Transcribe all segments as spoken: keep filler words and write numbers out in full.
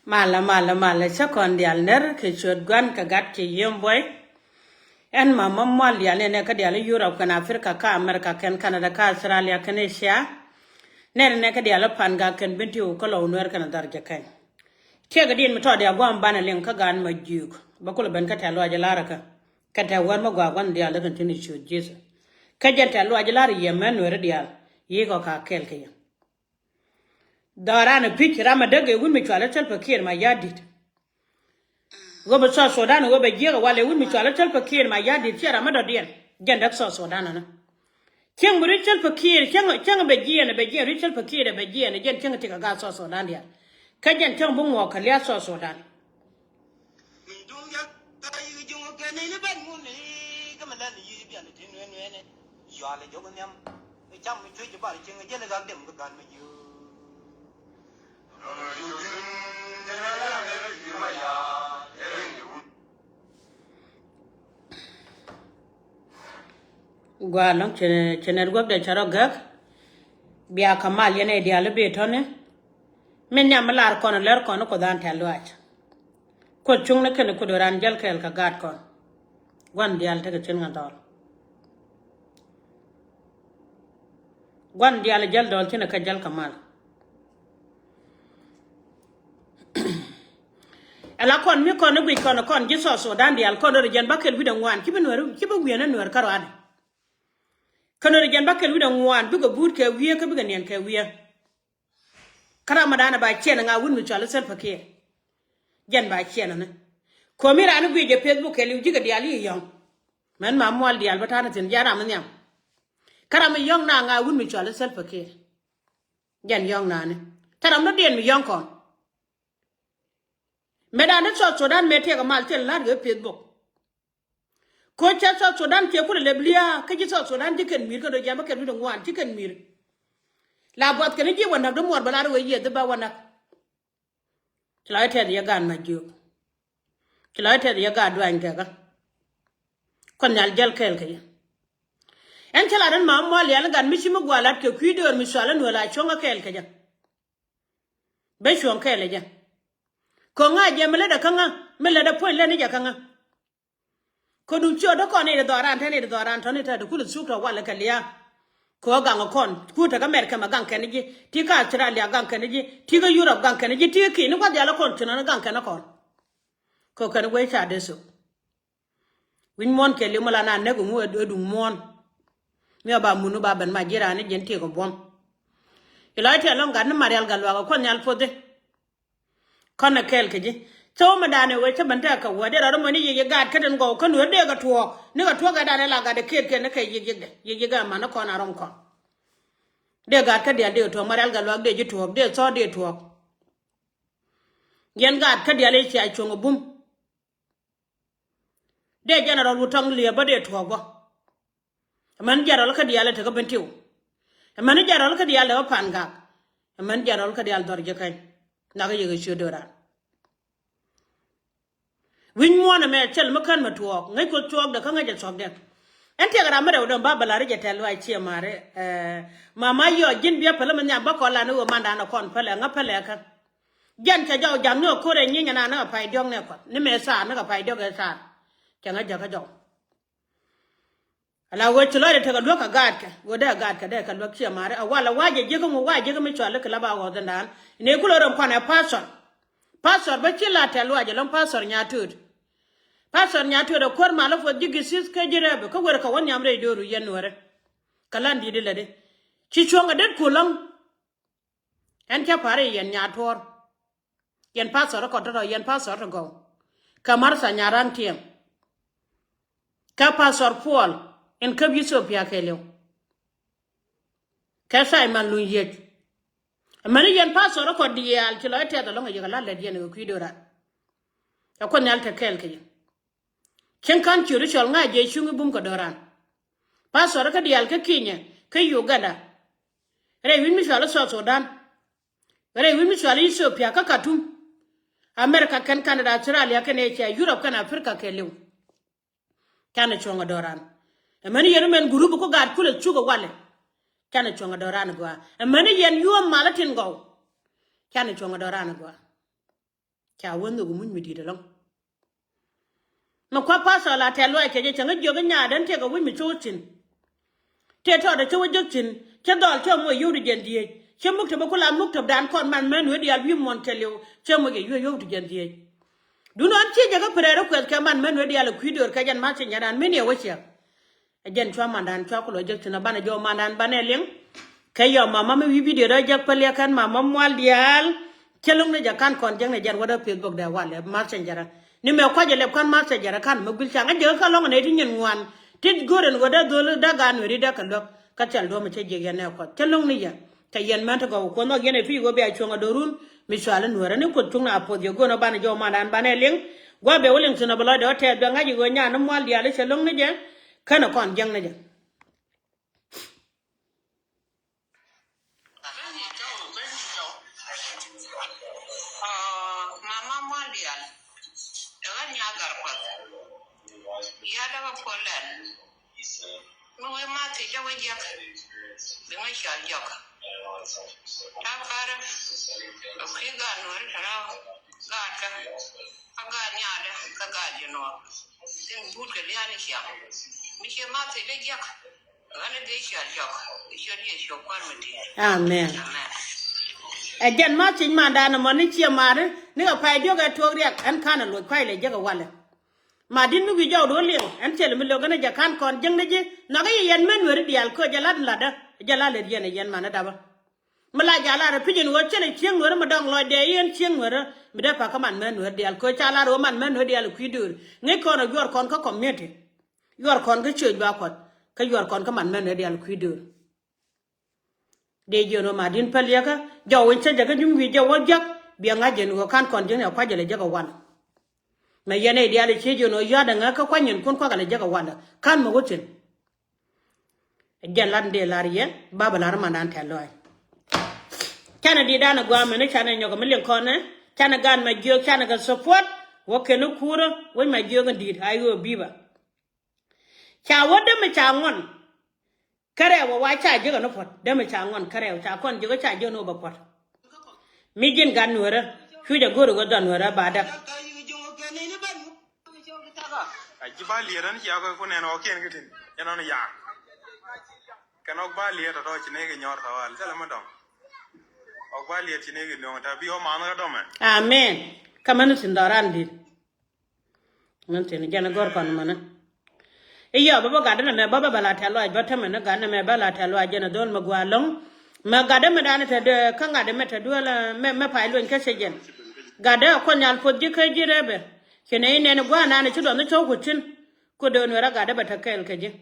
Malä, malä, malä, cä kɔn diaal ner kɛ ciöt Gua̱n kɛ Gat kɛ Yiëë Buɔy. Ɛn ma ma mual diaal nɛnɛ kä diaal Europe kɛnɛ Africa kä America kɛnɛ Canada kä Australia kɛnɛ Asia. Nɛnɛ kä diaal Pangak kɛnɛ Bentiu kä Lɔw Nuɛr kɛnɛ Dhɔr Jɛ Kɛny. Tiɛk diɛn mi tɔt diaal guam banɛ liŋ kä gaan ma jiök. Bä kulɛ ben kä tɛ̈th lɔaac lar kä. Kɛn tɛ̈th wär mi gɔaa Gua̱n diaal kɛnɛ tin ciöt Jethu. Kä jɛn tɛ̈th lɔaac lar yɛ mɛ Nuɛr diaal. Yiëë kɔ ka kɛɛl kɛ yɛ. Dhɔran ɛ pi̱c ram ɛ däk ɛ wut mi cual i̱ Salva Kiir Mayardit. Ɣöö bɛ South Sudan ɣöö bɛ jiäk ɛ wal ɛ wut mi cual i̱ Salva Kiir Mayardit, ciɛ ram mi dɔ̱diɛn. Jɛn däk South Sudan ɛnɛ. Cieŋ bi ri̱c Salva Kiir, cieŋ, cieŋ bɛ jiɛn, bɛ jiɛn, ri̱c Salva Kiir bɛ jiɛn, jɛn cieŋ ti kɛ gaat South Sudan diaal. Kä jɛn cieŋ bi ŋuɔk kɛ lia̱a̱ South Sudan. Gua̱a̱ lɔ̱ŋ cɛ, cɛ network dɛ cɛ rɔ gäk. Bia kä mal yɛn ɛ diaal i̱ bi tɔ̱ni. Min nhiam mi lar kɔn lɛr kɔn i̱ Kuoth an tɛ̈th lɔaac. Kuoth cuŋni kɛnɛ Kuoth ran jäl kɛɛl kɛ gaat kɔn. Gua̱n diaal tekɛ cin ŋa dhɔl. Gua̱n diaal jäl dhɔl cinɛ kä jäl kɛ mal. Ɛla kɔn mi kɔn i̱ guic kɔn kɔn ji̱ South Sudan diaal kɔn rɔ jɛn bä kɛl wi̱cdɛ ŋuan ci bi Nuɛr, ci bi wi̱i̱ ɛn Nuɛr kä ruaadɛ. Kä Nuɛr jɛn bä kɛl wi̱cdɛ ŋuan bikɛ buut kɛ wi̱i̱ kä bikɛ niɛn kɛ wi̱i̱. Kä ram mi danɛ ba ciɛn ŋa wut mi cual i̱ Salva Kiir. Jɛn ba ciɛn ni. Komi ran i̱ guic jɛ Facebook kɛɛliw ji̱ kɛ diaal i̱ yɔ̱ŋ. Mɛn ma mual diaal bä ta̱a̱n thi̱n jɛn ram mi nhiam. Kä ram mi yɔ̱ŋ na ŋa wut mi cual i̱ Salva Kiir. Jɛn yɔ̱ŋ na ni. Te ram dɔ̱diɛn mi yɔ̱ŋ kɔn. Mëë dan ni South Sudan mëë tiɛk mal thil la̱t kɛ Facebook. Ko̱ cɛ South Sudan kiɛ kulɛ lɛp lia̱a̱ kä ji̱ South Sudan ji̱ kɛn mi̱i̱r kä do̱ ji̱ bä kɛn wi̱cdɛ ŋuan ci kɛn mi̱i̱r. La buɔth kɛn ji̱ wä näk dämuɔr bä lar wee yiëë dhi bä wä näk. Ci la i̱ tɛth yɛ gaat ma jiök. Ci la i̱ tɛth yɛ gaat duany kɛkä. Kuɔth nhial jäl kɛɛl kɛ yɛ. Ɛn cä lat ɛn ma mual yɛl gat mi ci mi gualat kɛ kui̱ döör mi cual ɛn wee la cuɔ̱ŋ ɛ kɛɛl kɛ jɛ. Bɛ cuɔ̱ŋ kɛɛl ɛ jɛ. Kɛ ŋa̱ jɛ mi lätdɛ kä ŋa̱ mi lätdɛ puɔ̱ny lät ni jɛ kä ŋa̱. Kä duŋ ciö dä kɔn i̱ dhɔran tɛn i̱ dhɔran tɔn i̱ tɛt kulɛ thuk tɔ walɛ kɛ lia̱a̱. Kɛ ɣöö gaŋ kɔn ku tekɛ America mɛ gaŋ kɛn ji̱ ti kä Australia gaŋ kɛn ji̱ ti kä Europe gaŋ kɛn ji̱ ti kä ki̱n ni gua̱th diaal kɔn ci nɔn gaŋ kɛn kɔn. Kɛ kɛn wee ca dee thok. Wi̱ny muɔ̱ɔ̱n kɛɛliw mi la na näk ŋu ɛ duŋ muɔ̱ɔ̱n. Mi ɔ ba munu ba ben ma ji̱ raan ni ji̱n tiek ɔ buɔ̱m. Ilɔc tiɛɛl lɔŋ gat ni Marial Gatluak ɔ Kuɔth Nhial puɔthi. Kɔn ɛ kɛɛl kɛ ji̱. Cä wä mi da̱a̱n ɛ wee cä ben tɛk kɛ wä dee rɔɔd mɔni yiëk yiëk gaat kä tin gɔw kä nueer dee kɛ tuɔɔk ni kɛ tuɔɔk ɛ da̱a̱n ɛ la gat ɛ kiɛt kɛn ni kɛ yiëk yiëk dɛ yiëk yiëk ɛ man ni kɔn a rɔm kɔn. Dee gaat kä diaal dee tuɔɔk Marial Gatluak dee ji̱ tuɔɔk dee thɔɔk dee tuɔɔk. Yɛn gaat kä diaal ɛ cia cuɔ̱ŋ ɛ bum. Dee jɛnɛrɔl wut tɔŋ liɛp bä dee tuɔɔk bä. Ɛmɛn jɛnɛrɔl kä diaal ɛ tekä Bentiu. Ɛmɛn jɛnɛrɔl kä diaal tekä Pangak. Ɛmɛn jɛnɛrɔl kä diaal Dhɔr Jɛ Kɛny. Nakä yɛ kɛ ciö dööran. Wi̱ny muɔ̱ɔ̱n ɛmɛ cɛl mi kän mɛ tuɔɔk ŋäc Kuoth tuɔɔkdɛ kä ŋäc ɛ thuɔ̱kdɛ. Ɛn tiɛk ram mi rɛw däm ba bɛ la̱r i̱ jɛ tɛl luaac ciɛ ma̱ri. Mama yɔ ji̱n biɛ pälä mi nhiam bä kɔn lan i̱ ɣöö mandan ɛ kɔn pälɛ ŋä pälɛ kän. Jɛn cɛ jɔw ja̱ŋ ni ɛ ko̱r ɛ nyieny ɛnan ni kɛ pay diɔ̱k nɛ Kuɔth ni mëë thaar ni kɛ pay diɔ̱k ɛ thaar. Cɛ ŋä jäkä jɔw. Ala ɣöö ci lɔcdɛ tekɛ luäk kɛ gaatkɛ ɣöö dee gaatkɛ dee kɛ luäk ciɛ ma̱ri ɛ wal ɛ wa̱a̱ jɛ jiäkä ŋu wa̱a̱ jiäkä mi cual i̱ kɛ la ba ɣɔ̱th indan. Inɛ kulɛ röm kɔn ɛ pastor. Pastor bä ci la tɛl luaac ɛlɔ̱ŋ pastor Nyatööt. Pastor Nyatööt ɛ kuäär mal ɛ puɔth ji̱ gi̱thi̱th kä ji̱ rɛɛp kä wër kɛ wä nhiam rɛy dööru yɛn nuäärä. Kɛ lan di̱t ilätdi ci cuɔ̱ŋ ɛ det kuɔl lɔ̱ŋ. Ɛn cä pa̱ri yɛn Nyatuɔɔr. Yɛn pastor kɔn tɔ̱tɔ̱ yɛn pastor ti gɔw. Kɛ Martha Nyaraŋ Tiɛm. Kɛ pastor Paul in käp Ethiopia kɛɛliw. Kɛ Simon Luny Yiëc. Amäni yɛn pastor kɔn diaal ci lɔ i̱ tɛth ɛlɔ̱ŋ a yek ala lät yɛn kɛ kui̱ do̱ran. Ɛ Kuoth Nhial te kɛɛl kɛ yɛn. Cieŋ ka̱n ciöt i̱ cɔl ŋa̱c jɛ cuŋ i̱ bum kɛ do̱ran. Pastor kä diaal kä Kenya kä Uganda. Rɛy wi̱c mi cual i̱ South Sudan. Rɛy wi̱c mi cual i̱ Ethiopia kä Khartoum. America kɛn Canada, Australia kɛn Asia, Europe kɛn Africa kɛɛliw. Canɛ cuɔ̱ŋ ɛ do̱ran. Ɛmɛni yɛn mɛn group ku gaat kulɛ cuk ɛ walɛ. Canɛ cuɔ̱ŋ ɛ do̱ran ɛ gɔaa. Ɛmɛni yɛn yuɔ̱ɔ̱m mal i̱ tin gɔw. Canɛ cuɔ̱ŋ ɛ dɔ̱ran ɛ gɔaa. Ca wä nhök muc mi di̱i̱t ɛlɔ̱ŋ. Mi kua̱ pastor la tɛ̈th luaac kɛ jɛ cäŋ ɛ jiök ɛ nyaatdä ɛn tëëkɛ wi̱c mi cio̱k thi̱n. Tëë tɔɔtdä cä wä jek thi̱n cä dhɔl cä moc yio̱w ti jiɛn dhieec cä muk te bä ku la muk te dan kɔn man män wee diaal wi̱i̱ muɔ̱n kɛɛliw cä moc kɛ yio̱w yio̱w ti jiɛn dhieec. Duundɛ ɣän ciɛ jɛ kä prayer request kɛ man män wee diaal ɛ kui̱ döör kɛ jɛn ma̱th cɛ nyɛ dan mi ni ɛ wä ciɛ. Ɛ jɛn cua mandan cua kulɔ jek thin a banɛ jɔw mandan banɛ liŋ. Kɛ yɔ mama mi wi̱i̱ video dɔ jek päliɛ kɛn mama mual diaal. Cɛ lo̱ŋ ni jɛ kan kɔn jek ni jɛn wä dɔ Facebook dɛ walɛ messenger. Ni mɛ kuac ɛ lɛp kan messenger kan mɛ guil caŋ ɛ jek kä lɔŋ ni ti nyin ŋuan. Ti go̱r ɛn wä dɔ dhol dɔ gan weri dɔ kɛ luäk. Kä thil duɔ̱mɛ cɛ jiɛk yɛn nɛ kuɔth cɛ lo̱ŋ ni yɛ. Kɛ yɛn mɛn ti gɔw kuɔth nhɔk yɛn ɛ pi̱i̱ wä bia cuɔ̱ŋ ɛ do̱run. Mi cual in wärä ni kuoth cuŋ na puɔth yɛ go̱n ɔ banɛ jɔw mandan banɛ liŋ. Gua̱ bɛ wä liŋ thin ɔ bɛ lɔcdɛ ɔ tɛth bɛ ŋa̱c i̱ ɣöö nyan ni mual diaal i̱ cɛ lo̱ŋ ni jɛ. Känɛ kɔn jiäŋ ni jɛ. Mama mual diaal. Ɛ ɣän nya gar kuɔth. Yadä bä puɔl ɛn. Mi wee ma thiecä wee jiäk. Bi ŋäc cɔal jɔk. Ta̱a̱ kärä. Ɛ kui̱ gaat nuɔ̱ɔ̱ri tɔ̱ rɔ̱. Gaat kä. Kä gaat nyadä kä gaat ji̱ nuɔ̱ɔ̱r. Tin buut kɛ lia̱a̱ni ciaŋ. Mi cie ma thiecä jiäk. Ɣän i̱ dee cɔal jɔk. I̱ ciöt Yecu kua̱r mi di̱i̱t. Amen. Amen. Ɛ jɛn ma thiec mandan ɛmɔ ni ciɛ mari ni kɛ pay diɔ̱k ɛ tuɔɔk riɛk ɛn ka̱n ɛ loc kuay lɛ jek ɛ walɛ. Ma di̱t mi wi̱i̱ jɔw duɔ̱ɔ̱r liŋ ɛn thil mi lo̱k ɛn ɛ jɛ ka̱n kɔn jiäkni ji̱ nhɔakä yɛ yɛn mɛn nueeri diaal köö jɛ la̱t la̱tdä jɛ la̱t lät yɛn ɛ yɛn man ɛ dapä. Mi la ja̱ lar ɛ pi̱c ɛn ɣöö thilɛ cieŋ nueeri mi dɔ̱ŋ lɔcdɛ i̱ ɛn cieŋ nueeri mi dee pa̱kä man mɛn nueeri diaal köö ca lar ɣöö man mɛn nueeri diaal ɛ kui̱ döör ŋäc kɔn ɛ yuɔr kɔn kä community. Yuɔr kɔn kä ciöc ba kuɔth kä yuɔr kɔn kä man mɛn nueeri diaal ɛ kui̱ döör. Dee jiön ɣöö ma di̱n päl yäkä jɔw in cä jɛ kä ji̱m wi̱i̱ jɛ wä jiäk. Biɛ ŋa̱c jɛn ɣöö ka̱n kɔn ji̱n ɛ kua̱c jɛ lɛ jiäk ɛ wal. Mɛ yɛn ɛ diaal ɛ cie jiön ɣöö yua̱t ɛ ŋäk kä kua̱c nyin kun kua̱k ɛ lɛ jiäk ɛ wal. Ka̱n mɛ wä thi̱n. Ɛ jɛn lat in dee lar yɛ ba bɛ lar mandan tɛ̈th lɔaac. Canɛ di̱t dan ɛ gua̱a̱mɛ ni canɛ nyɔk ɛ mi liŋ kɔn ɛ canɛ gan ma jiök canɛ kɛ support. Wä kɛn ni kuurä wec ma jiök in di̱i̱t a ɣöö bi̱i̱ bä. Ca wä dämɛ ca ŋuɔ̱n. Kärɛw wa ca jiäk ɛn puɔ̱t dämɛ ca ŋuɔ̱n kärɛw ca kɔn jiäk ca jiäk ni wä bɛ puɔ̱t. Mi ji̱n gat nueerä cu jɛ go̱r i̱ wä dhɔn nueerä ba däk. A ji̱ ba liet ɛn cia kɛ ku nɛn ɣɔkiɛn kä tin ɛn ɣɔn yaar. Kɛn ɣɔk ba liet tɔ̱tɔ̱ ci nɛy kɛ nyɔr tawal thilɛ mi dɔ̱ŋ. Ɣɔk ba liet ci nɛy kɛ nöŋ ta bi ɣɔk ma̱a̱n kä dɔmɛ. Amen. Kä mɛn ni tin dhɔran di̱t. Min thi̱n jɛn gɔ̱r kɔn mänä. I̱ yɔ bä bä gatdä nɛ mɛ bä bä bä la tɛ̈th lɔaac bä tämɛ ni gatdä nɛ mɛ bä la tɛ̈th lɔaac jɛn a dho̱l mɛ gua̱a̱ lɔ̱ŋ. Mɛ gatdä mɛ danɛ te dee kä gatdä mɛ te duel mɛ mɛ pay lueny kä cɛ jɛn. Gatdä a kuɔth nyal puɔth ji̱ kä ji̱ rɛpɛ. Ci nɛ i̱ nɛn i̱ gua̱a̱ nanɛ ci duɔth ni cɔw kuth thi̱n. Ku dee nueerä gatdä bɛ te kɛɛl kɛ ji̱.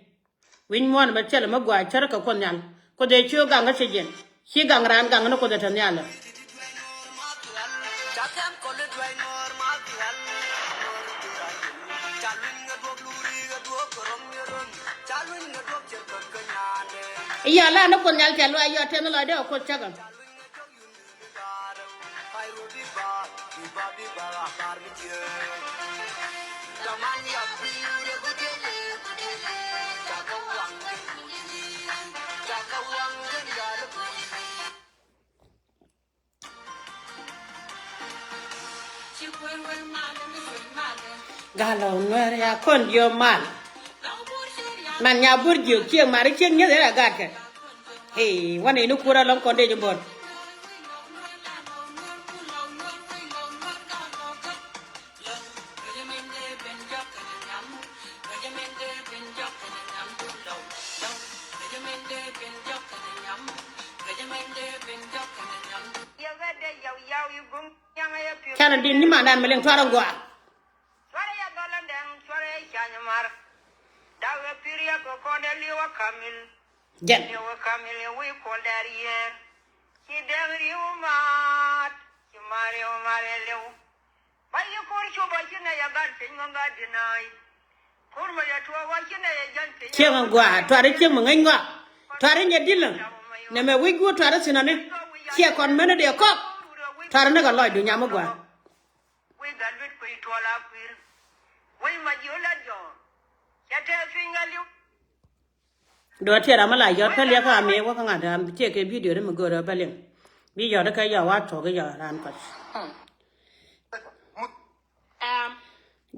Wi̱ny muɔ̱ɔ̱n bɛ thilɛ mi gua̱a̱c cär kɛ kuɔth nhial. Kuoth ëë ci gaŋ kä ci jiɛn ci gaŋ raan gaŋ ni kuoth ëë te nhial. I̱ yɔl la ni kuoth nhial cɛ luaac yɔ tɛn lɔcdɛ ɛ kuoth cäkä. Gal ɔ nuɛr ya kɔn jiɔ mal. Man nya bur jiök ciek mari ciek nyeth era gat kɛ. Hey, wanɛ ni kura lɔŋ kɔn dee ji̱ bor. Canɛ di̱t ni mandan mi liŋ tuarɛ gua̱a̱. Jɛn. Ciek in gɔaa, tuari ciek mi ŋäc ŋɔak. Tuari nyɛ dilä. Nɛmɛ wec guur tuari thinani. Ciɛ kɔn meni dee kɔk. Tuari ni kɛ lɔcdu nyam mi gɔaa. Duɔ̱ɔ̱r tiɛɛr ram mi la yɔt pɛl yɛ kä ram mi wä kä ŋa̱t ram ciɛ kɛ video ni mi go̱o̱r ɛ pɛl yɛ. Bi yɔt kɛ yɔ wa tuɔk yɔ ran kɔc.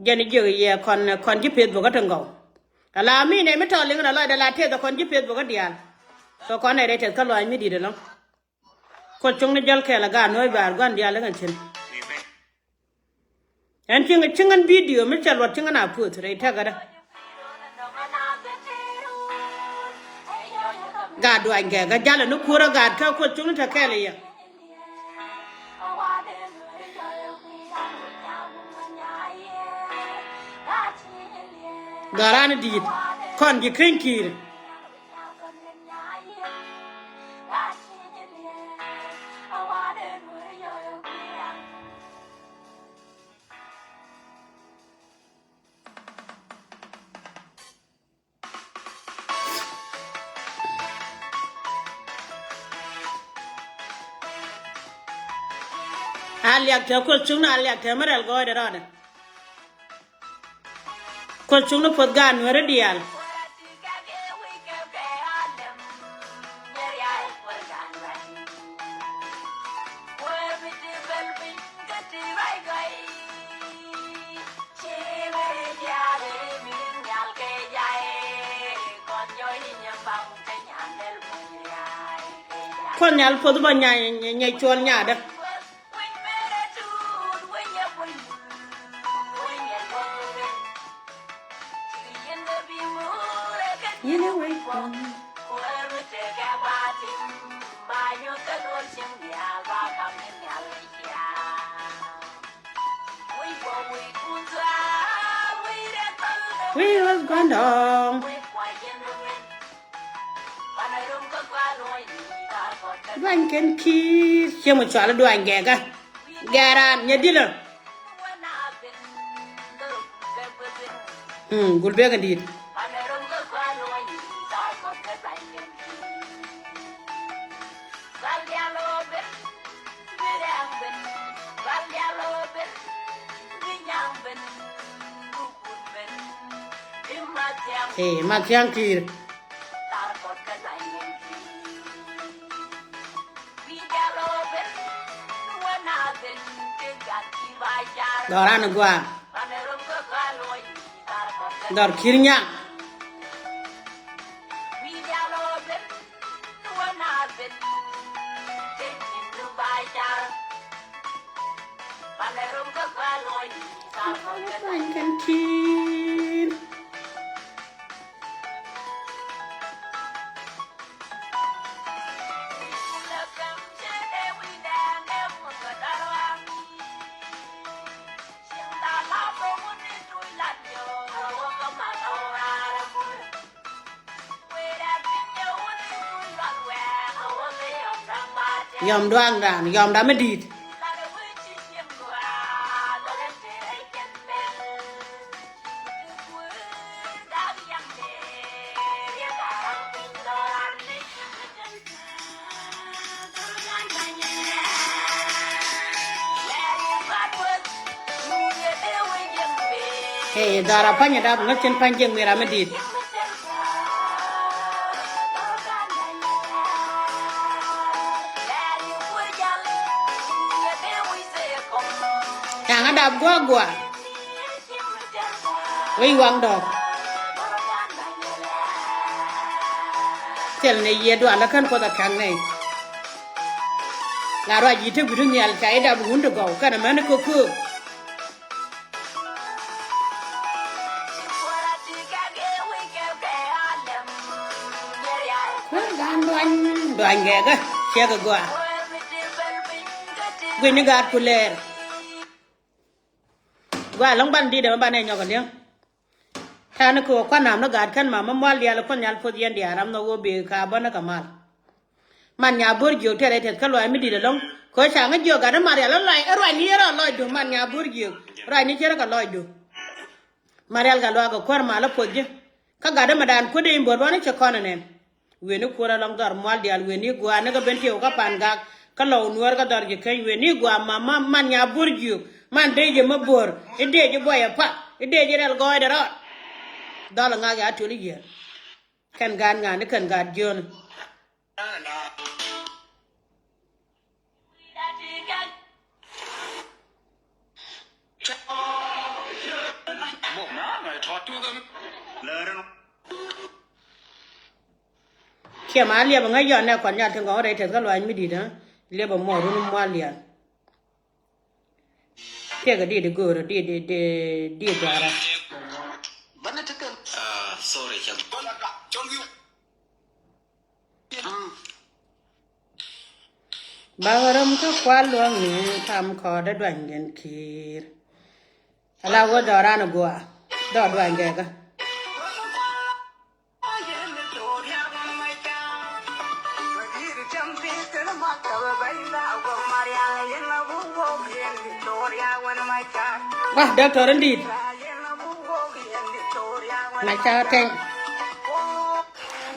Jɛn jiök yɛ kɔn, kɔn ji̱ Facebook kä ti ŋɔw. Ala mi nɛ mi tɔ liŋ na lɔcdɛ la teth kɔn ji̱ Facebook kä diaal. So kɔn nɛ rɛy teth kä luac mi di̱t ɛlɔ̱ŋ. Kuoth cuŋni jäl kɛɛl a gaat nuɔ̱ɔ̱c bɛ ar gua̱n diaal i̱ kɛn cin. Ɛn cieŋ, cieŋ ɛn video mi cɛ luɔt cieŋ ɛn a puɔth rɛy tɛkädä. Gaat duany kɛ kä jalɛ ni kuurä gaat kä Kuoth cuŋni te kɛɛl i̱ yɛ. Dhɔran di̱i̱t kɔn ji̱ keny ki̱i̱r. A liak tɛ Kuoth cuŋni, a liak tɛ mi rɛl gɔɔydɛ rɔɔdɛ. Kuoth cuŋni puɔth gaat nuɛri diaal. Kuɔth Nhial puɔth bä nyay, nyay, nyay cuɔl nyadä. Yini wec kɔn. Wi̱i̱ ɣöth gua̱ndɔɔŋ. Duany kɛn ki̱i̱r. Ciɛ mɔ cual duany gɛkä. Gɛran nyɛ dilä. Hmm, gul bek in di̱i̱t. Ee, Mathiaŋ Kiir. Dhɔran gua. Dhɔr Kiir Nyaŋ. Kiir. Yɔm duaŋdan, yɔmda mi di̱i̱t. Ee, dhɔra pa̱ny ɛ dap ŋäc cin pa̱ny jiɛk mi ram mi di̱i̱t. Ca̱ŋ ɛ dap gua̱a̱k gua̱a̱k. Wec waŋ dɔ̱k. Thil ni yiëë dual lä kän Kuoth a ka̱ŋ nɛy. La ruac yi̱t te wi̱t nhial ca i̱ dap wun ti gɔw kɛn amäni kököök. Kuäär gan duany duany gɛɛkä ciɛk ɛ gɔaa. Gui̱ni gaat ku lɛɛr. Gua lɔ̱ŋ ban di̱t ɛmɛ ban ɛ nyɔk ɛ li̱eŋ. Tɛ̈ni kɛ ɣöö kua̱r na̱a̱m ni gaat kän ma mi mual diaal ɛ Kuoth Nhial puɔth yɛn diaal ram nhɔk ɣöö bëë ka bä ni kɛ mal. Man nya bo̱r jiök tɛ̈r ɛ tɛth kä luaac mi di̱t ɛlɔ̱ŋ. Kɛ ɣöö ca ŋä jiök gat ni Marial ɛ lɔc ɛ ruacni yɛn rɔ lɔcdu man nya bo̱r jiök. Ruacni cierä kɛ lɔcdu. Marial kɛ luaak kɛ kuäär mal ɛ puɔth ji̱. Kä gat ɛmɛ daan kuäär dee in bo̱r bä ni cɛ kɔn ɛ nɛn. Wen i̱ kuäär alɔŋ dhɔr mual diaal wen i̱ gua̱a̱r ni kä ben tiɛw kä pa̱n gak kä lɔw nuäär kä dhɔr ji̱ keny wen i̱ gua̱a̱r ma ma man nya bo̱r jiök man dee ji̱ mä bo̱r i̱ dee ji̱ buɔyɛ path i̱ dee ji̱ rɛl gɔɔydɛ rɔɔd. Dhɔl ŋak ya tiöl i̱ yiëër kɛn gaat ŋa̱a̱n i̱ kɛn gaat jiööni. Ciɛ ma liɛp ŋäc yɔn nɛ kɔn nyal tin kɔn rɛy tɛth kä luany mi di̱t ɛ. Liɛp ɛ muɔr run mual lian. Tiɛk ɛ diet i̱ go̱o̱rä diet diet diet diet duaarä. Bak räm kä kual luɔ̱ŋni kam kɔɔdä duany gɛn ki̱i̱r. Ala wä dɔran i̱ gua dɔɔ duany gɛkä. Wah, doctor in di̱i̱t. Ma ca tɛŋ.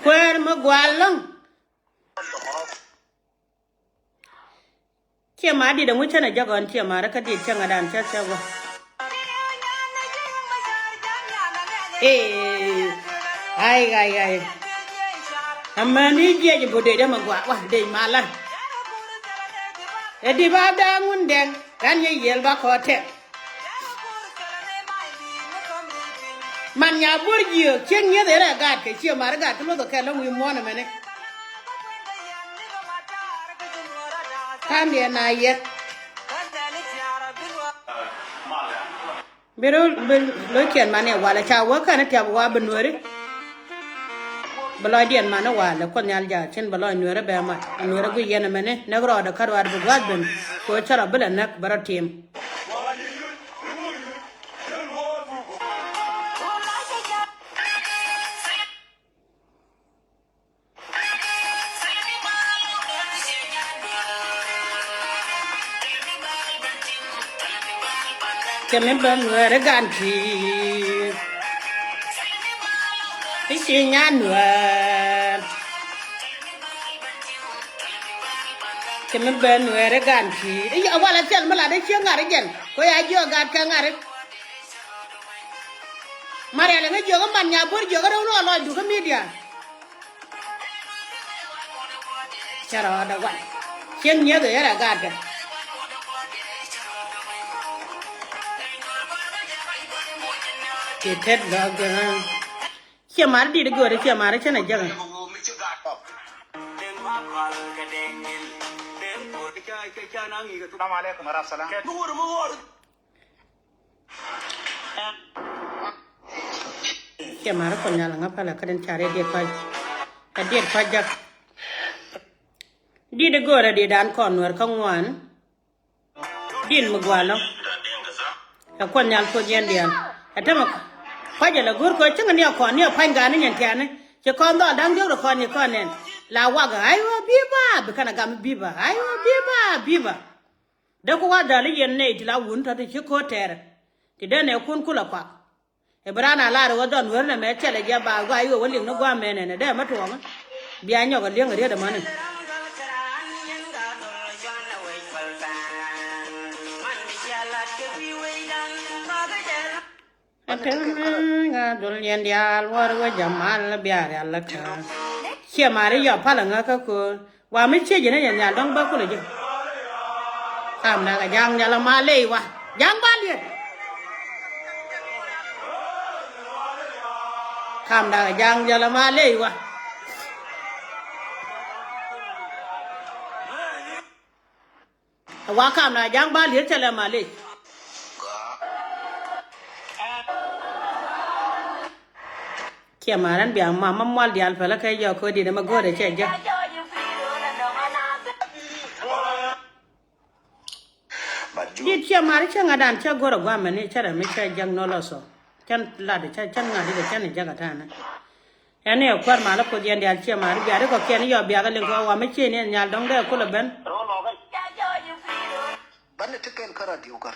Kuäär mi gua̱a̱r lɔ̱ŋ. Ciɛ ma dit ɛŋu cänɛ jɛ gɔn ciɛ ma rɛ kä dit cäŋɛ dan cä cä wä. Ee, ai, ai, ai. Amäni jiɛc i̱ bu dec ɛmɛ gua̱a̱ wä dec malä. Ɛ di ba da̱a̱ŋ wun dɛŋ ran yɛ yiël ba kɔɔt tɛk. Man nya buɔr jiök cieŋ nyieth ëë rɛ gaat kɛ cie mar gaat kä luɔth ɔ kɛl lɔŋ wi̱i̱ muɔ̱ɔ̱n ɛmɛni. Ka̱n diɛ na yɛ. Bi rɔ bi lo̱ckiɛn man ɛ walɛ ca wä kɛn tiap wa bi nueri. Bi lɔcdiɛn man ɛ walɛ kuoth nhial jaat cin bi lɔc nueri bɛ mat nueri gui yɛn ɛmɛni näk rɔɔdɛ kä ruaat bi gua̱th ben. Kɛ ɣöö cä rɔ bi lɛ näk bɛ rɔ tim. Kɛ mi ben nuɛɛri gan ki̱i̱r. Ti ci nyan nuɛɛr. Kɛ mi ben nuɛɛri gan ki̱i̱r. I̱ a walɛ thil mi lat i̱ cie ŋa̱r i̱ jɛn. Ko ya jiɔk gat kɛ ŋa̱r i̱. Marial iŋä jiök i̱ man nya buɔ̱r jiök i̱ rɛw ni ɣä lɔcdu kä midia. Cä rɔɔdɛ wan cieŋ nyieth ëë rɛ gaatdɛ. Ti tet lɔk gɛn. Ciɛ mar dit i̱ göörä ciɛ mar i̱ cänɛ jäk. Ciɛ mar i̱ kuɔth nhial ŋä pälɛ kä den ca riet diet kɔc. Ɛ diet kɔc jäk. Dit i̱ göörä dit dan kɔn nuɛr kä ŋuan. Din mi gualɔ. Ɛ kuɔth nhial puɔth yɛn diaal. Ɛ tämɛ kɔc ɛ la go̱o̱r kɛ cäŋ ni ɛ kɔn ni ɛ pa̱ny gaani nyɛn tiani. Ci kɔn dhɔl da̱ŋ diɔ̱k rɛ kɔn ni kɔn nɛn. La wak ɛ ay wä bi̱i̱ ba bi kɛn ɛ gam bi̱i̱ ba ay wä bi̱i̱ ba bi̱i̱ ba. Dee ku wa dhal i̱ yɛn nɛy ti la wun tɔ̱ ti ci ko̱o̱t tɛɛrɛ. Ti dee nɛ kun kulɛ kuak. Ɛ bi raan a lar ɣöö dhɔn wer nɛ mɛ thilɛ jɛ ba gɔaa i̱ ɣöö wä liŋ ni gua̱a̱m mɛnɛ nɛ dee mɛ tuɔɔŋä. Bia nyɔk ɛ li̱eŋ ɛ riet ɛmɔni. Ɛ pek mi ŋa dhul yɛn diaal wäär wä jɛ mal bia rial lä kä. Ciɛ mari yɔ pal ɛ ŋä kä köör. Wa mi ciec ni jɛ nhial dɔ̱ŋ bä kulɛ ji̱. Kam da̱a̱ kɛ ja̱a̱ŋ jɔlä ma ley wa ja̱a̱ŋ ba liet. Kam da̱a̱ kɛ ja̱a̱ŋ jɔlä ma ley wa. Wa kam da̱a̱ ja̱a̱ŋ ba liet cɛ lɛ ma ley. Ciɛ ma̱a̱r ɛn bia mam ma mual diaal pälä kɛ jɔk kä di̱t ɛmɛ go̱o̱rɛ cɛ jɛ. Di̱t ciɛ ma̱a̱r cä ŋa̱dan cä go̱o̱rɛ gua̱a̱mɛ ni cä rɛ mi cä jɛ nɔ lɔ sɔ. Cän lat cä cän ŋa̱t i̱ cä cän i̱ jɛ kɛ ta̱a̱nä. Ɛn ni ɛ kuäär malä puɔth yɛn diaal ciɛ ma̱a̱r bia ri kɔ kiɛn i̱ yɔ biath ɛ liŋ kɔ wa mi cië ni ɛ nhial dɔ̱ŋ dee kulɛ ben. Banɛ ti kɛn kä radio kär.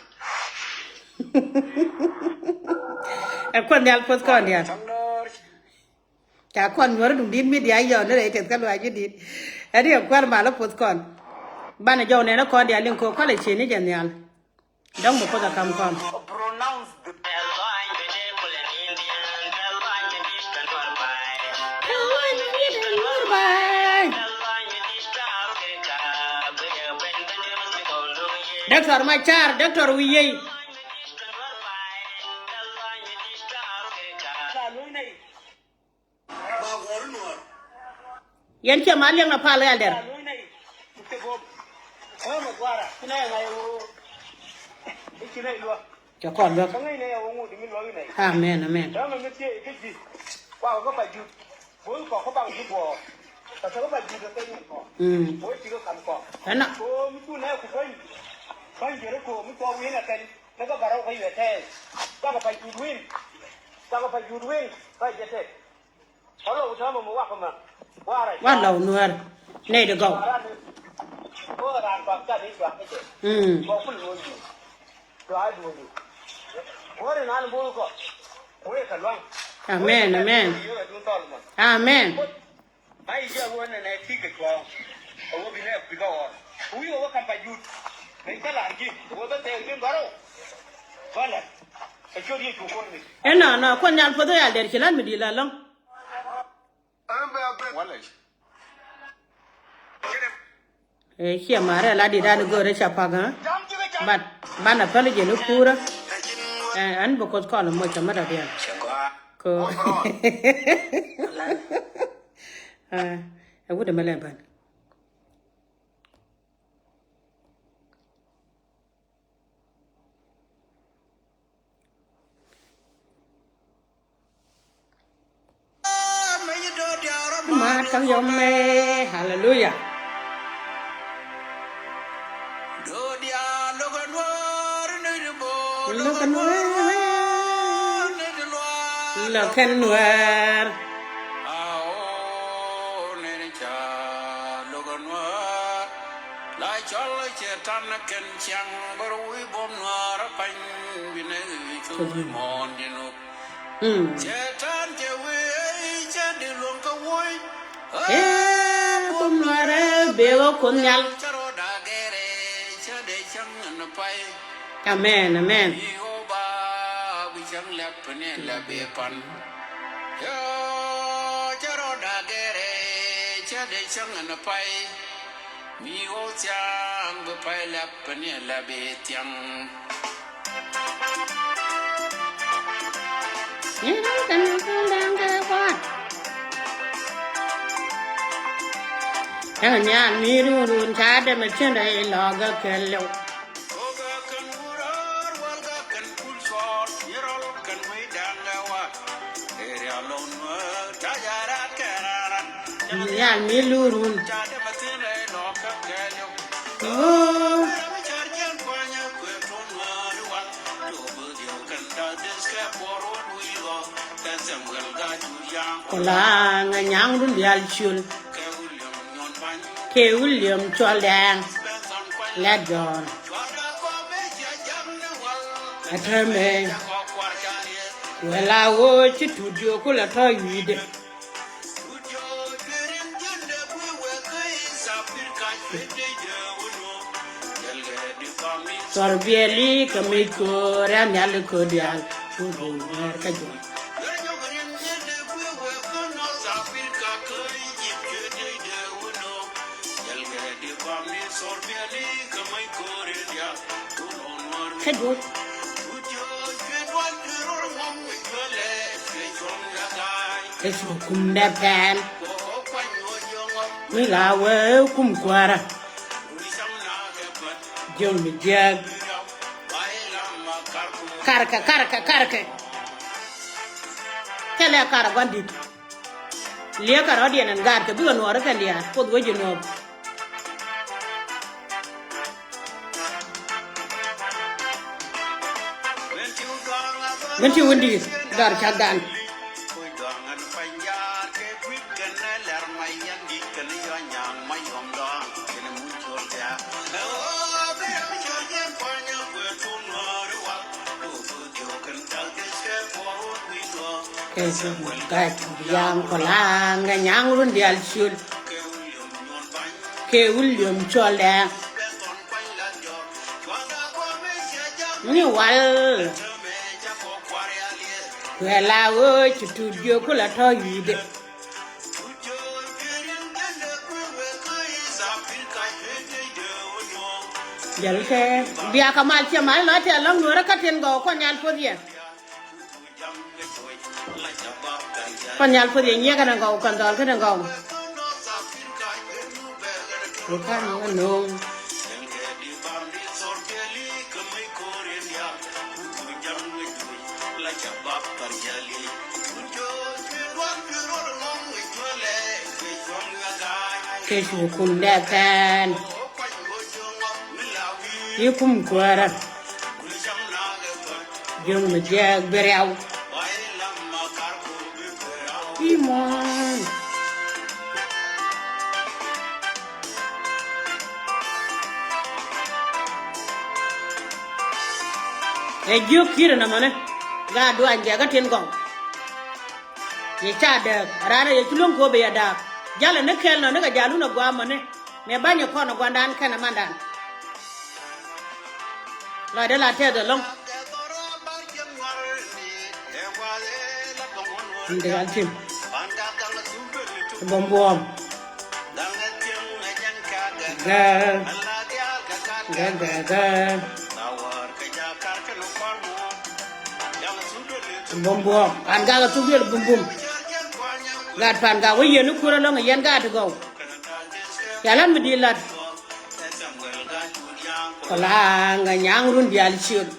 Ɛ kuɔth nhial puɔth kɔn diaal. Ca kɔn nyuɔr duŋ dit mi diaal yɔn ni rɛy tɛth kä luaac mi dit. Ɛ ni ɛ kuäär malä puɔth kɔn. Banɛ jɔw nɛn ɛ kɔn diaal liŋ ko̱ kɔlɛ cie ni jɛ nhial. Dɔ̱ŋ bɛ puɔth ɛ kam kɔn. Doctor Machar, Doctor Wiyey. Yɛn ciɛ ma liɛŋ na pal Elder. Cɛ kɔn luäk. Amen, amen. Mm. Ɛnɔ. Wa lɔw nuɛr nɛy di gɔw. Mm. Amen, amen. Amen. Ɛnɔ, nɔ, Kuɔth Nhial puɔth ɛ Elder ci lät mi di̱i̱t la lɔ̱ŋ. Ɛ, ciɛ marɛ la dit an go̱o̱rɛ ca pak, ha? But banɛ päl jɛ ni kuurä. Ɛ, ɛn bi Kuoth kɔn moc kä mi dɔ̱diɛn. Ko. Ɛ, ɛ wut ɛmɛ lɛ bän. Mat kaŋ yɔmɛ. Hallelujah. Lo̱k ɛ nuäär. Lo̱k ɛ nuäär. La cɔl cɛ tan kɛn ciaŋ bär wi̱i̱ buɔ̱m nuäär a pany bi nɛ cul mɔɔn di nup. Mm. Cɛ tan cɛ wi̱i̱ cɛ di luɔ̱ŋ kä wuɔ̱c. Ɛ buɔ̱m nuäär ɛ bee wä Kuoth Nhial. Cɛ rɔ da̱a̱ gɛrɛ cɛ dee cäŋ ɛn pay. Amen, amen. Bi wä ba bi cäŋ lɛp ni lɛp i̱ pan. Cɛ rɔ da̱a̱ gɛrɛ cɛ dee cäŋ ɛn pay. Mi ɣɔw thiaŋ bi pay lɛp ni lɛp i̱ thiaŋ. Ni ni kɛn ni kɛn da̱ŋ kɛ kuat. Ɛn nhial mi run run ca dɛmɛ cin rɛy lɔgɛ kɛl lɛw. Nhial mi lurun. Oh. Kulaŋ a nyaŋ run dial ciöl. Kɛ William Cuɔl Dɛŋ. Lɛ Jɔ̱ɔ̱n. Ɛ täämɛ. Wɛl a ɣöö ci Tut Jiök kulɛ tɔ̱ wi̱i̱dɛ. Thɔr biɛli kɛ mec köör ɛ nhial i̱ köör diaal. Cu go̱o̱r ŋäär kä Jiök. Kä Jiök. Kä cu kum dɛ pɛn. Mi la wee kum kuäärä. Jiök mi jiäk. Karkɛ, karkɛ, karkɛ. Thilɛ karɛ gua̱n di̱t. Liɛkɛ rɔ̱diɛn ɛn gaatkɛ bikɛ nuɔɔr kɛn diaal Kuoth wec ji̱ nuɔɔr. Min ti wä di̱i̱t dɔr cakdan. Kɛ Tut Jiök kɛ Tut Yaŋ Kulaŋ kɛ nyaŋ run diaal ciöl. Kɛ William Cuɔl Dɛŋ. Ni wal. Kuɛ la ɣöö ci Tut Jiök kulɛ tɔ̱ wi̱i̱dɛ. Jälkɛ bia kɛ mal ciɛ mal lɔ tɛl lɔ̱ŋ nuɔ̱ɔ̱rä kä tin gɔw Kuɔth Nhial puɔth yɛ. Kuɔth Nhial puɔth yɛ nyiee kɛnɛ gɔw kɛn dhɔl kɛnɛ gɔw. Kɛ kan wä no̱o̱ŋ. Kɛ cu kum dee pɛn. Yi kum kuäärä. Jiöŋ mi jiɛɛk bi riaw. Imuɔ̱ɔ̱n. Ɛ jiök ki̱i̱rɛ nɔmɔni. Gaat duany jɛ kä tin gɔw. Yɛ ca dääk raan ɛ yɛ ci luäŋ kɛ ɣöö bɛ yɛ daak. Jalɛ ni kɛl nɔ ni kɛ jalun ɛ gua̱a̱mɔni. Mëë bäny ɛ kɔn ɛ gua̱ndan kɛnɛ mandan. Lɔcdä la tɛth ɛlɔ̱ŋ. Ndek al tim. Buɔ̱m buɔ̱ɔ̱m. Gɛ. Gɛ gɛ gɛ. Buɔ̱m buɔ̱ɔ̱m. An gakɛ thuk duel bum bum. Gat pan gak wä yɛn ni kur ɛlɔ̱ŋ yɛn gat ti gɔw. Yalan mi di lat. Kɛ la ŋa nyaŋ run dial ciöt.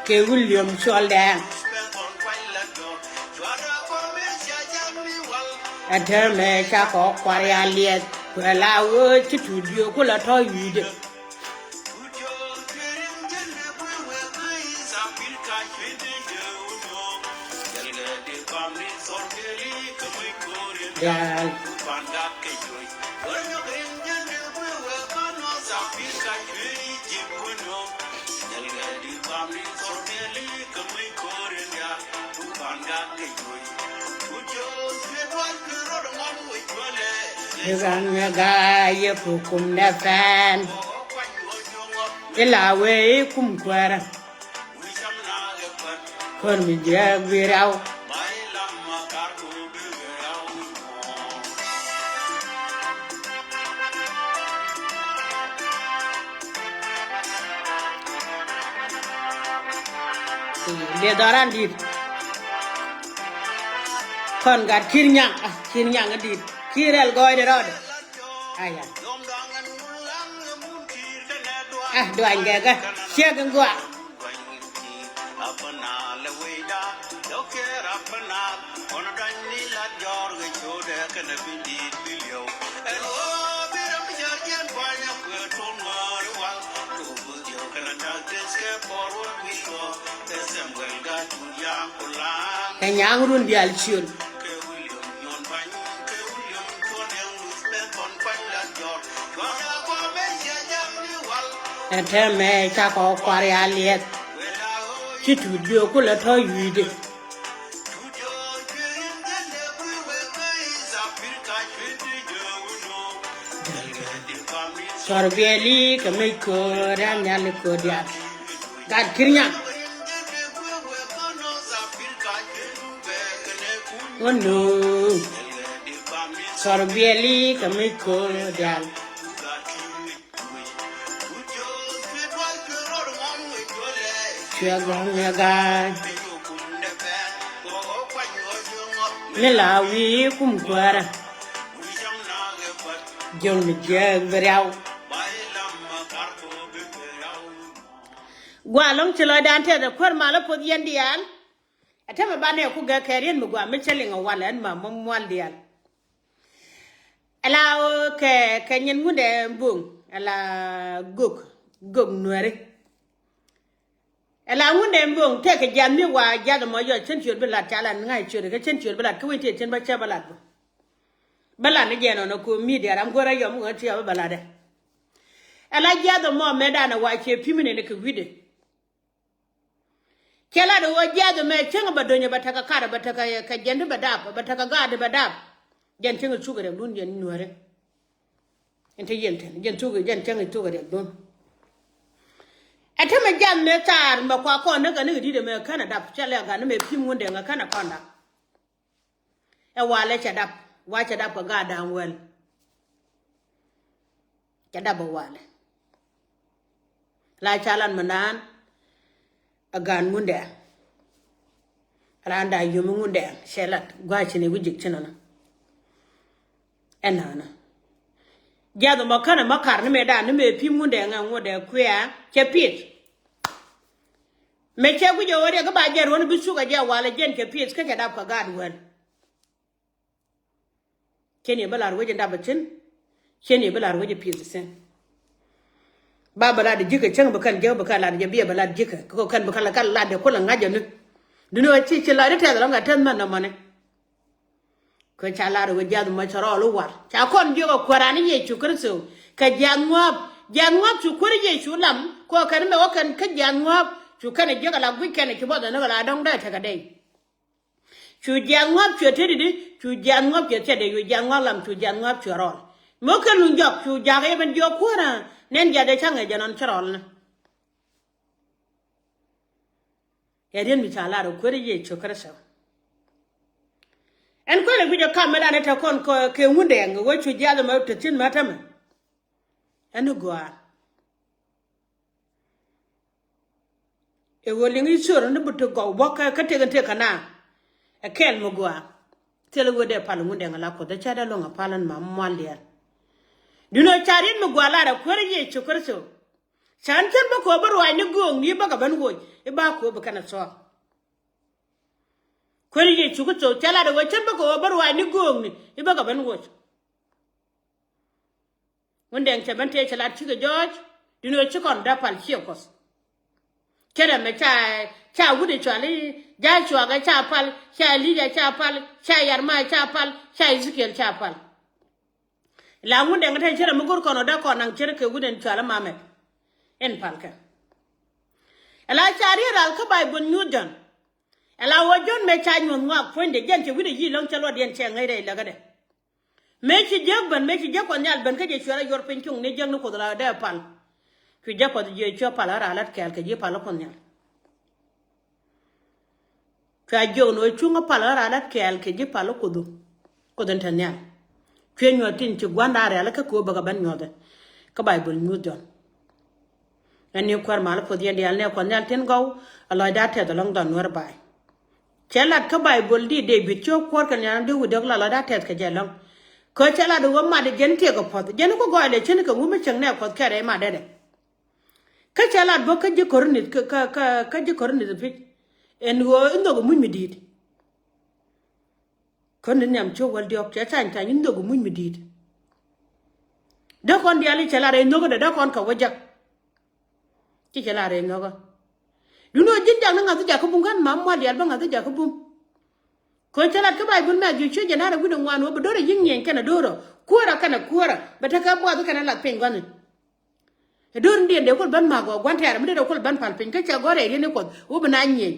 Kɛ William Cuɔl Dɛɛŋ. Ɛ täämɛ ca kɔ kuar ya liɛth. Kuɛ la wee ci tuut diöök ku la tɔ̱ yui̱dɛ. Dial. Iban mi ga̱a̱c yɛ ku kum dɛ pɛn. Ila wee i̱ kum kuäärä. Kuäär mi jiääk bi rɛw. Dee dhɔran di̱t. Kɔn gat ki̱r nyaŋ, ah, ki̱r nyaŋ di̱t. Ki̱r rɛl gɔɔydɛ rɔɔdɛ. Aya. Ah, duany gɛgɛ. Ciek in gɔaa. Ɛ nyaŋ run dial ciöl. Ɛ tɛmɛ cakɔ kuar ya liɛth. Ci tuut diöök ku lɛ tɔ̱ yui̱dɛ. Cɔr biɛli kɛ mi köör ɛ nhial i̱ köör diaal. Gat ki̱r nyaŋ. Wä nööŋ. Cɔr biɛli kɛ mi köör diaal. Cuɛ gɔ̱ŋ ɛ ga̱a̱c. Mi la wi̱i̱ kum kuäärä. Jiöŋ ni jiääk bi riaw. Gua lɔ̱ŋ ci lɔcdan tɛth ɛ kuäär mal ɛ puɔth yɛn diaal. Ɛ tɛmɛ banɛ ku gɛ kɛ riet mi gua mi cä liŋ ɛ wal ɛn ma mual diaal. Ɛla kɛ kɛ nyin ŋundɛ boŋ ɛla gök gök nuɛri. Ɛla ŋundɛ boŋ tɛkɛ jiath mi wa jiath ɛmɔ yɔ cɛn ciöt bi lat ca la ni ŋa̱c ciöt kɛ cɛn ciöt bi lat kä wi̱c tëë cɛn bä cɛ bä lat bä. Bä lat ni jɛn ɔnɔ ko media ram go̱rɛ yɔm ŋä tiɛ bä bä lat ɛ. Ɛla jiath ɛmɔ mɛtdan ɛ wa ciɛ pi̱mi nɛn kɛ wi̱cdɛ. Cɛ lat ɛ ɣöö jiath ɛmɛ cäŋ bɛ döny bɛ tekɛ kar bɛ tekɛ kɛ jɛn ti bɛ dap bɛ tekɛ gaat ti bɛ dap. Jɛn cäŋ cuk riɛkdun jɛn nuääri. Ɛn te yɛn tɛn jɛn cuk jɛn cäŋ cuk riɛkdun. Ɛ te mɛ jiath mɛ thaar mɛ kua kɔn ni kɛ ni kɛ di̱t ɛmɛ känɛ dap cɛ lɛ gat ni mɛ pi̱m ŋundɛ ŋɛ känɛ kɔn dap. Ɛ walɛ cɛ dap wa cɛ dap kɛ gaat da̱a̱ŋ wäl. Cɛ dap ɛ walɛ. La ca lan mi naan ɛ gaat ŋundɛ. Raan da̱a̱ yio̱mi ŋundɛ cɛ lat gua̱a̱ cin i̱ wi̱c ji̱k cin ɔnɔ. Ɛn naan ɔ Jiath mɔ känɛ mä kar ni mëë dan ni mëë pi̱i̱m Ŋundɛŋ ɛ ŋudɛ kuiɛ cɛ pi̱th. Mëë cɛ guic ɛ ɣöö riɛk kä ba jɛ ruɔ̱n bi thuk ɛ jɛ walɛ jɛn cɛ pi̱th kä cɛ dap kɛ gaat wäl. Cien yɛ bi lar wec in dap ithin. Cien yɛ bi lar wec in pi̱th ithin. Ba bɛ lat ji̱ kɛ cäŋ bi kɛn jiäk bi kɛn lat jɛ biɛ bɛ lat ji̱ kɛ kɛ kɛn bi kɛn lat kɛn lat jɛ kulɛ ŋa̱c jɛ ni. Duŋni ɣöö ci ci lat itɛth lɔ̱ŋ kɛ tɛth mɛn nɔmɔni. Kɛ ca lar wec jiath mɔ cɛ rɔɔl i̱ war ca kɔn jiök ɛ kuäran i̱ Yecu Kritho. Kɛ jiath ŋuäp jiath ŋuäp cu kuäri Yecu lam kɛ kɛn mɛ wä kɛn kä jiath ŋuäp cu kɛn jiök ala guic kɛn ci buɔth ɛn ɣöö la dɔ̱ŋ dee tekɛ dee. Cu jiath ŋuäp cuɛ te di̱t i̱ cu jiath ŋuäp cuɛ thiat dee cu jiath ŋuäp lam cu jiath ŋuäp cuɛ rɔɔl. Mɛ wä kɛn luny jɔk cu jakä yɛ ben jiök kuäran nɛn jiath dee ca ŋäc jɛ nɔn ci rɔɔl ni. Ɛ riet mi ca lar ɛ kuäri Yecu Kritho. Ɛn kuël ɛ guic ɛ kam mi lan ɛ te kɔn kɛ Ŋundɛŋ ɛ wee cu jiath ɛmɛ te thi̱n mɛ tämɛ. Ɛn i̱ gɔaa ɛ ɣöö liŋ i̱ ciöör ni bi ti gɔw bä kä tek in tek kɛ naaŋ. Ɛ kɛɛl mi gɔaa thil i̱ ɣöö dee pal Ŋundɛŋ ala Kuoth ɛ cä dee luäŋ ɛ pal ɛn ma mual diaal. Duŋni ɣöö ca riet mi gɔaa lar ɛ kuäri Yecu Kritho. Can cän bä kɛ ɣöö bä ruaacni göökni i̱ bä kɛ ben woc i̱ ba kɛ ɣöö bi kɛn ɛ thuɔ̱k. Kuäär Yecu Kritho cä lat ɛ ɣöö cän bä kɛ ɣöö bä ruaacni göökni i̱ bä kɛ ben woc. Ŋundɛŋ cɛ ben tëë cɛ lat cikɛ jɔɔc. Duŋni ɣöö ci kɔn dap pal ciɛ Kuɔth. Cä rɛmɛ ca ca wut ɛ cual i̱ Jacua kɛ ca pal ca Elija ca pal ca Yarmaya ca pal ca Ezekiel ca pal. La Ŋundɛŋ te cärɛ mi go̱r kɔn ɔ dee kɔn naŋ cärɛ kɛ wut ɛn cual ɛ mamɛ. Ɛn palkɛ. Ɛ la ca riet ral kä Baibol nyuuth Jɔ̱ɔ̱n. Ɛ la wä Jɔ̱ɔ̱n mëë ca nyuɔ̱th ŋɔak puɔ̱nydɛ jɛn cɛ wi̱cdɛ yi̱ lɔ̱ŋ cɛ luɔt yɛn cɛ ŋäcdɛ ilɛkädɛ. Mëë ci jiäk ben mëë ci jiäk Kuɔth Nhial ben kä jɛ cuɛ rɔ yuɔr piny cuŋ ni jiäk ni Kuoth la dee pal. Cu jiäk Kuɔth jiɛ cuɛ pal ɣä ral lat kɛɛl kɛ ji̱ pal ɣä Kuɔth Nhial. Cua jiök ni ɣöö cuŋä pal ɣä raan lat kɛɛl kɛ ji̱ pal ɣä Kuoth. Kuoth in te nhial. Cuɛ nyuɔ̱th tin ci gua̱n raan rialikä kɛ ɣöö bäkɛ ben nyuɔ̱thɛ. Kä Baibol nyuuth Jɔ̱ɔ̱n. Ɛn ni kuäär mal puɔth yɛn diaal nɛ Kuɔth Nhial tin gɔw. A lɔcda tɛth ɛlɔ̱ŋ dhɔn Nuäär baay. Cɛ lat kä Baibol di Dee-bid ci ɣä kuäär kɛ nhial di wi̱c dɔ̱k la lɔcda tɛth kɛ jɛ ɛlɔ̱ŋ. Kä cɛ lat ɣöö mat jɛn tiɛk kɛ puɔ̱th jɛn ku gɔɔydɛ cin kɛ ŋu mi cieŋ nɛ Kuɔth kɛɛrɛ i̱ mat dɛdɛ. Kä cɛ lat bä kä ji̱ Korinth kä kä kä ji̱ Korinth pi̱c. Ɛn ɣöö in nhök i̱ muc mi di̱i̱t. Korinth nhiam cio̱k wäl diɔ̱k cɛ thany thany in nhök i̱ muc mi di̱i̱t. Dee kɔn diaal i̱ cɛ lat rɛy nho̱kädɛ dee kɔn kɛ wä jek. Ci cɛ lat rɛy nho̱kä. Duundɛ ɣöö ji̱n jak ni ŋa̱th i̱ jakä bum kän mam mual diaal bä ŋa̱th i̱ jakä bum. Kɛ cɛ lat kä Baibol mɛ ji̱ ciö jɛ na̱rɛ wi̱cdɛ ŋuan ɣöö bɛ do̱rɛ yi̱ŋ nyieny kɛnɛ do̱rä kuäärä kɛnɛ kuäärä bɛ tekɛ buath kɛnɛ lath piny gua̱ni. Ɛ do̱r in diɛn dee kul ben ma̱k ɣɔɔ gua̱n tɛɛrɛ mi dee dee kul ben pal piny kä cɛ gɔ̱r ɛ riet ni Kuɔth wä bi na nyieny.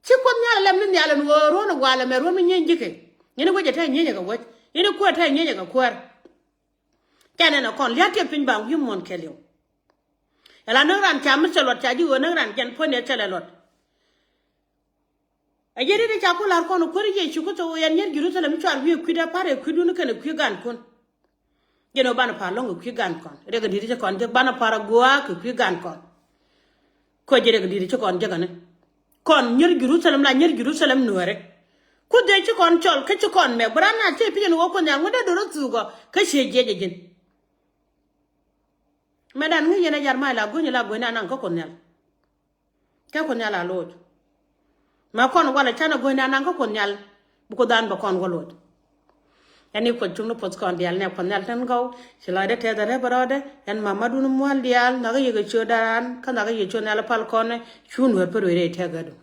Ci Kuoth Nhial ɛ lɛm ni nhial ɛn ɣöö ruɔ̱n ɛ walɛ mɛ ruɔ̱n mi nyieny ji̱kɛ. Yɛn i̱ wec ɛ te nyieny ɛ kɛ wec yɛn i̱ kuäär ɛ te nyieny ɛ kɛ kuäär. Ca nɛn ɛ kɔn lia̱t tiɛp piny ba wi̱i̱ muɔ̱n kɛɛliw. Ɛ la näk raan ca mi cɛ luɔt ca ji̱ ɣöö näk raan jɛn puɔ̱n ɛ thilɛ luɔt. Ɛ jɛ riet i̱ ca ku la̱r kɔn ɛ kuäär Yecu Kritho ɣöö yɛn nyier Jerusalem i̱ cuar wi̱i̱ kui̱dä pa̱r ɛ kui̱dun kɛnɛ kui̱ gankun. Jɛn ɣöö banɛ pa̱r lɔ̱ŋ kɛ kui̱ gankɔn riɛk in di̱t i̱ ci kɔn jek banɛ pa̱r ɛ gua̱a̱k kɛ kui̱ gankɔn. Kuɛ jɛ riɛk in di̱t i̱ ci kɔn jek ɛnɛ. Kɔn nyier Jerusalem la nyier Jerusalem nuääri. Ku dhee ci kɔn cɔl kä ci kɔn mɛk bi raan na thie pi̱c ɛn ɣöö Kuoth Nhial ŋuätdä do̱r ɛ thuukɔ kä cië jiɛc ɛ ji̱n. Mɛ dan ŋi̱i̱c yɛn ɛ Yarmaya la go̱ny la go̱ny na naŋ kä Kuoth Nhial. Kä Kuoth Nhial a loc. Mɛ kɔn walɛ canɛ go̱ny na naŋ kä Kuoth Nhial. Bi Kuoth dhan bɛ kɔn wä loc. Ɛn i̱ Kuoth cuŋni puɔth kɔn diaal nɛ Kuoth Nhial tin gɔw. Ci lɔcdä tɛth ɛ rɛp rɔɔdɛ ɛn mamadun mual diaal nhɔakä yɛ kɛ ciö daran kä nhɔakä yɛ ciö nhial pal kɔnɛ. Cu nuɛr pär wee rɛy tɛk gädu.